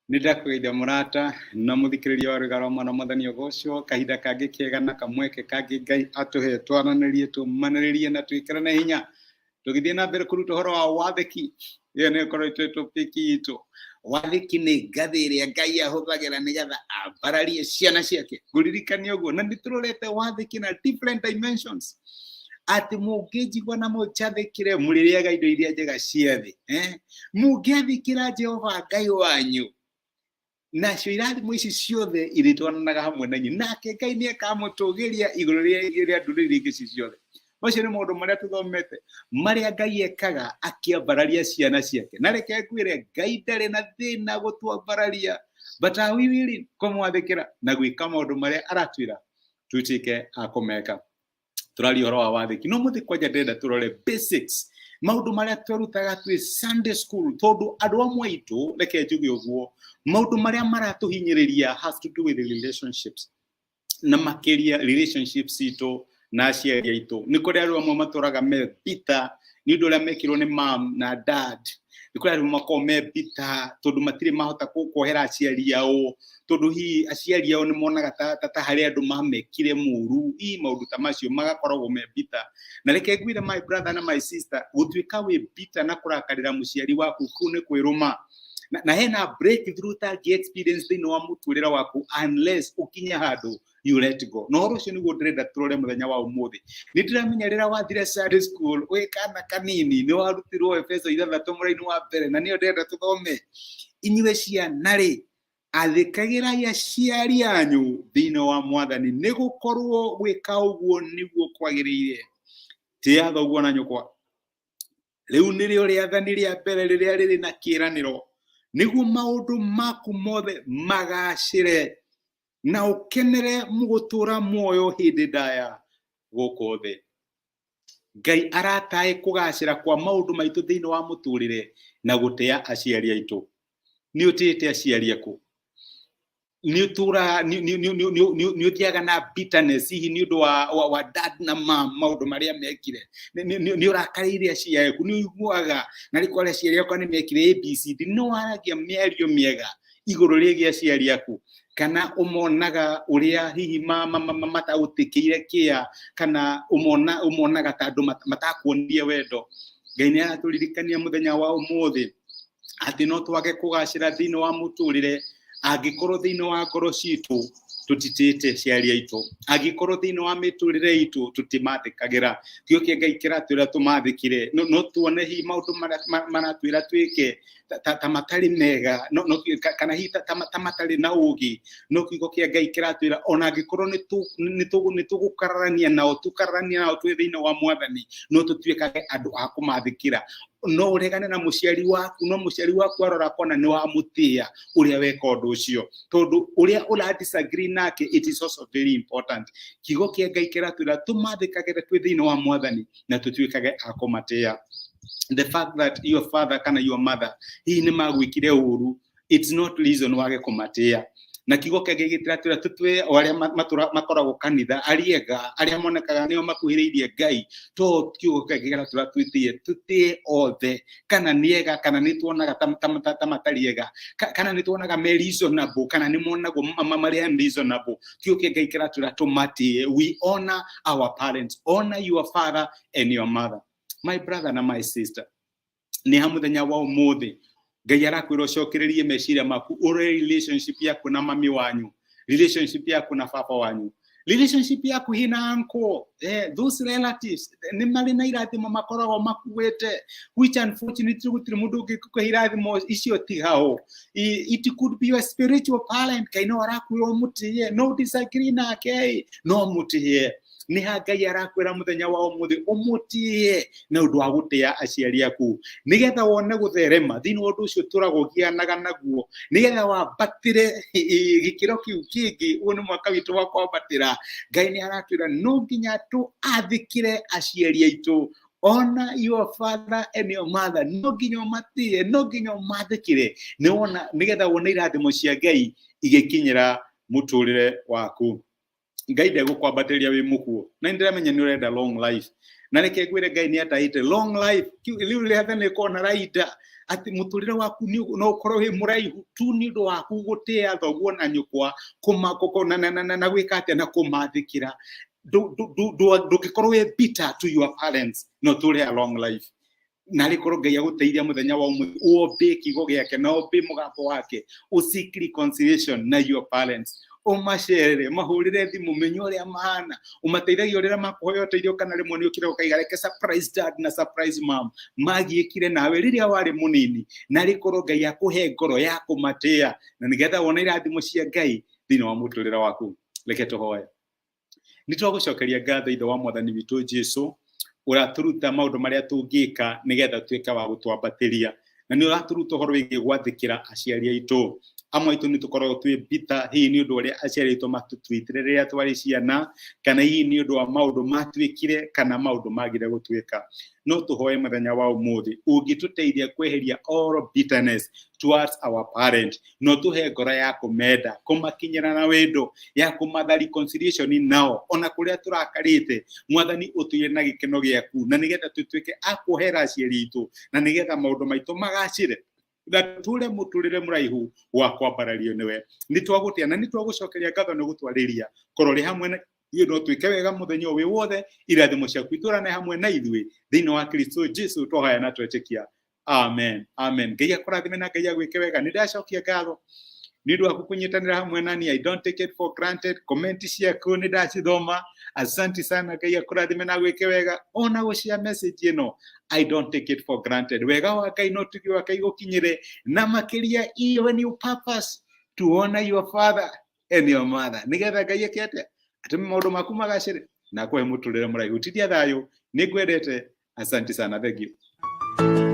Nĩ ndakũgeithia mũrata na mũthikĩrĩria wa rwĩga rwa mwana mwathani ũgocwo kahinda kangĩ kega na kamweke kangĩ Ngai atũhe twaranĩrie tũmanĩrĩrie na twĩkĩrane hinya tũgĩthiĩ na mbere kũruta ũhoro wa wathĩki. Ĩyo nĩyo ĩkoretwo ĩ topic itũ. Wathĩki nĩ ngathĩ ĩrĩa Ngai ahũthagĩra nĩgetha ambararie ciana ciake. Ngũririkania ũguo na nĩ tũrorete wathĩki na different dimensions, atĩ mũngĩnjigua na mũnjathĩkĩre mũrĩrĩaga indo iria njega cia thĩ, eh? Mũngĩathĩkĩra Jehova Ngai wanyu, nacio irathimo ici ciothe irĩtwaranaga hamwe na inyuĩ, nake Ngai nĩ akamũtũgĩria igũrũ rĩa ndũrĩrĩ ingĩ ici ciothe. Macio nĩ maũndũ marĩa tũthomete marĩa Ngai ekaga akĩambararia ciana ciake. Na reke ngwĩre, Ngai ndarĩ na thĩna gũtwambararia, but are we willing kũmwathĩkĩra na gwĩka maũndũ marĩa aratwĩra tuĩke a kũmeka? Tũraria ũhoro wa wathĩki, no mũthĩ kwanja ndĩrenda tũrore basics, maũndũ marĩa twerutaga twĩ Sunday school, tondũ andũ amwe aitũ, reke njuge ũguo, maũndũ marĩa maratũhinyĩrĩria has to do with the relationships, na makĩria relationships citũ na aciari aitũ. Nĩ kũrĩ andũ amwe matũraga me bitter nĩ ũndũ ũrĩa mekirwo nĩ mam na dad. Nĩ kũrĩ andũ makoragwo me bitter tondũ matirĩ mahota kuohera aciari ao, tondũ hihi aciari ao nĩ monaga ta harĩ andũ mamekire mũru, hihi maũndũ ta macio magakoragwo me bitter. Na reke ngwĩre, my brother na my sister, gũtuĩka wĩ bitter na kũrakarĩra mũciari waku, kũu nĩ kwĩrũma na hena breakthrough ũtangĩ experience thĩinĩ wa mũtũrĩre waku unless ũkinye handũ you let go. Na ũhoro ũcio nĩguo ndĩrenda tũrore mũthenya wa ũmũthĩ. Nĩ ndĩramenya rĩrĩa wathire Sunday school wĩ kana kanini, nĩ warutirwo Efeso 6 mũraini wa mbere, na nĩyo ndĩrenda tũthome. Inyuĩ ciana rĩ, athĩkagĩrai aciari anyu thĩinĩ wa mwathani, nĩ gũkorwo gwĩka ũguo nĩguo kwagĩrĩire. Tĩa thoguo na nyũkwa, rĩu nĩrĩo rĩathani rĩa mbere rĩrĩa rĩrĩ na kĩĩranĩro, nĩguo maũndũ maku mothe magacĩre na ũkenere mũgũtũũra muoyo hĩndĩ ndaya gũkũ thĩ. Ngai aratae kũgacĩra kwa maũndũ maitũ thĩinĩ wa mũtũrĩre na gũtĩa aciari aitũ. Nĩ ũtĩĩte aciari aku? Nĩ ũtũraga nĩ ũthiaga na bitterness hihi nĩ ũndũ wa dad na mam, maũndũ marĩa mekire? Nĩ ũrakarĩire aciari aku? Nĩ ũiguaga na rĩkwa arĩa aciari akwa nĩ mekire ABCD? Nĩ waragia mĩario mĩega igũrũ rĩgiĩ aciari aku, kana ũmonaga ũrĩa hihi mataũtĩkĩire kĩa, kana ũmonaga ta andũ matakuonirie wendo? Ngai nĩ aratũririkania mũthenya wa ũmũthĩ atĩ no twage kũgacĩra thĩinĩ wa mũtũrĩre angĩkorwo thĩinĩ wa ngoro citũ tũtitĩte aciari aitũ, angĩkorwo thĩinĩ wa mĩtũrĩre itũ tũtimathĩkagĩra. Kĩo kĩa Ngai kĩratwĩra tũmathĩkĩre. No tuone hihi maũndũ marĩa maratwĩra twĩke ta matarĩ mega, no kana hihi ta matarĩ na ũũgĩ, no kiugo kĩa Ngai kĩratwĩra ona angĩkorwo nĩ tũgũkararania nao, tũkararania nao twĩ thĩinĩ wa mwathani, no tũtuĩkage andũ a kũmathĩkĩra. No ũregane na mũciari waku, no mũciari waku arora kona nĩ wamũtĩa ũrĩa weka ũndũ ũcio, tondũ ũrĩa ũra disagree nake, it is also very important. Kiugo kĩa Ngai kĩratwĩra tũmathĩkagĩre twĩ thĩinĩ wa mwathani na tũtuĩkage a kũmatĩa. The fact that your father kana your mother hihi nĩ magwĩkire ũru, it's not reason wage kũmatĩa. Na kiugo kĩa Ngai gĩtiratwĩra tũtue o arĩa makoragwo kanitha, arĩa ega, arĩa monekaga nĩo makuhĩrĩirie Ngai. To kiugo kĩa Ngai kĩratwĩra twĩtĩe, tũtĩe othe, kana nĩ ega, kana nĩ tuonaga ta matarĩ ega, kana nĩ tuonaga me reasonable, kana nĩ monagwo marĩ unreasonable. Kiugo kĩa Ngai kĩratwĩra tũmatĩe. We honor our parents. Honor your father and your mother. My brother na my sister, nĩ ha mũthenya wa ũmũthĩ Ngai arakwĩra ũcokererie meciria maku, ũrore relationship yaku na mami wanyu, relationship yaku na baba wanyu, relationship yaku hi na uncle, those relatives nĩ marĩ na irathimo makoragwo makuĩte, which unfortunately gũtirĩ mũndũ ũngĩkũhe irathimo icio tigao. It could be your spiritual parent. Ngai no arakwĩra ũmũtĩye, no disagree nake, no mũtĩye. Nĩ ha Ngai arakwĩra mũthenya wa ũmũthĩ ũmũtĩye na ũndũ wa gũtĩa aciari aku, nĩgetha wone gũtherema thĩinĩ wa ũndũ ũcio tũragwo ũgianaga naguo, nĩgetha wambatĩre gĩkĩro kĩu kĩngĩ. Ũyũ nĩ mwaka witũ wa kwambatĩra. Ngai nĩ aratwĩra no nginya tũathĩkĩre aciari aitũ. Honor your father and your mother. No nginya ũmatĩye, no nginya ũmathĩkĩre, nĩwona, nĩgetha wone irathimo cia Ngai igĩkinyĩra mũtũrĩre waku. Ngai ndegũkwambatĩria wĩ mũkuo, na nĩ ndĩramenya nĩ ũrenda long life. Na reke ngwĩre, Ngai nĩ ataĩte long life. Rĩu rĩathani rĩkoragwo na raida Atĩ mũtũrĩre waku no ũkorwo wĩ mũraihu tu nĩ ũndũ waku gũtĩa thoguo na nyũkwa, na gwĩka atĩa, na kũmathĩkĩra. Ndũngĩkorwo wĩ bitter to your parents no ũtũre a long life. Na rĩkorwo Ngai agũteithia mũthenya wa ũmũthĩ ũobey kiugo gĩake na ũobey mũgambo wake, ũseek reconciliation na your parents, ũmacerere, mahũrĩre thimũ, menye ũrĩa mahana, ũmateithagia ũrĩa makũhoya ũteithio, kana rĩmwe nĩ ũkĩra ũkaiga reke surprise dad na surprise mom magiĩkire nawe rĩrĩa warĩ mũnini. Na rĩkorwo Ngai akũhe ngoro ya kũmatĩa, na nĩgetha wone irathimo cia Ngai thĩinĩ wa mũtũrĩre waku. Reke tũhoe. Nĩ twagũcokeria ngatho, Ithe wa Mwathani witũ Jesu, ũratũruta maũndũ marĩa tũngĩka nĩgetha tuĩke wa gũtwambatĩria, na nĩ ũratũruta ũhoro wĩgiĩ gwathĩkĩra aciari aitũ. Amwe aitũ nĩ tũkoragwo twĩ bitter, hihi nĩ ũndũ ũrĩa aciari aitũ matũtwitire rĩrĩa twarĩ ciana, kana hihi nĩ ũndũ wa maũndũ matuĩkire kana maũndũ magire gũtuĩka. No tũhoe mũthenya wa ũmũthĩ ũngĩtũteithia kweheria all bitterness towards our parent, no tũhe ngoro ya kũmenda, kũmakinyĩra na wendo, ya kũmatha reconciliation nao ona kũrĩa tũrakarĩte. Mwathani, ũtũire na gĩkeno gĩaku, na nĩgetha tũtuĩke a kuohera aciari aitũ, na nĩgetha maũndũ maitũ magacĩre na tũre mũtũrĩre mũraihu wa kwambarario nĩwe. Nĩ twagũtĩa na nĩ twagũcokeria ngatho nĩ gũtwarĩria. Korwo ũrĩ hamwe na ithuĩ, no twĩke wega mũthenya ũyũ wĩ wothe. Irathimo ciaku itũrane hamwe na ithuĩ. Thĩinĩ wa Kristo Jesu twahoya na twetĩkia, amen, amen. Ngai akũrathime na Ngai agwĩke wega. Nĩ ndacokia ngatho nĩ ũndũ waku kũnyitanĩra hamwe nani. I don't take it for granted. Comment ciaku nĩ ndacithoma, asante sana. Ngai akũrathime na agwĩke wega. Ona gũcia message ĩno, I don't take it for granted. Wega wa Ngai no tugi wa Ngai gũkinyĩre na makĩria when you purpose to honor your father and your mother, nĩgetha Ngai eke atĩa? Atũme maũndũ maku magacĩre na akũhe mũtũrĩre mũraihu. Tiria thayũ, nĩ ngwendete. Asante sana, thank you.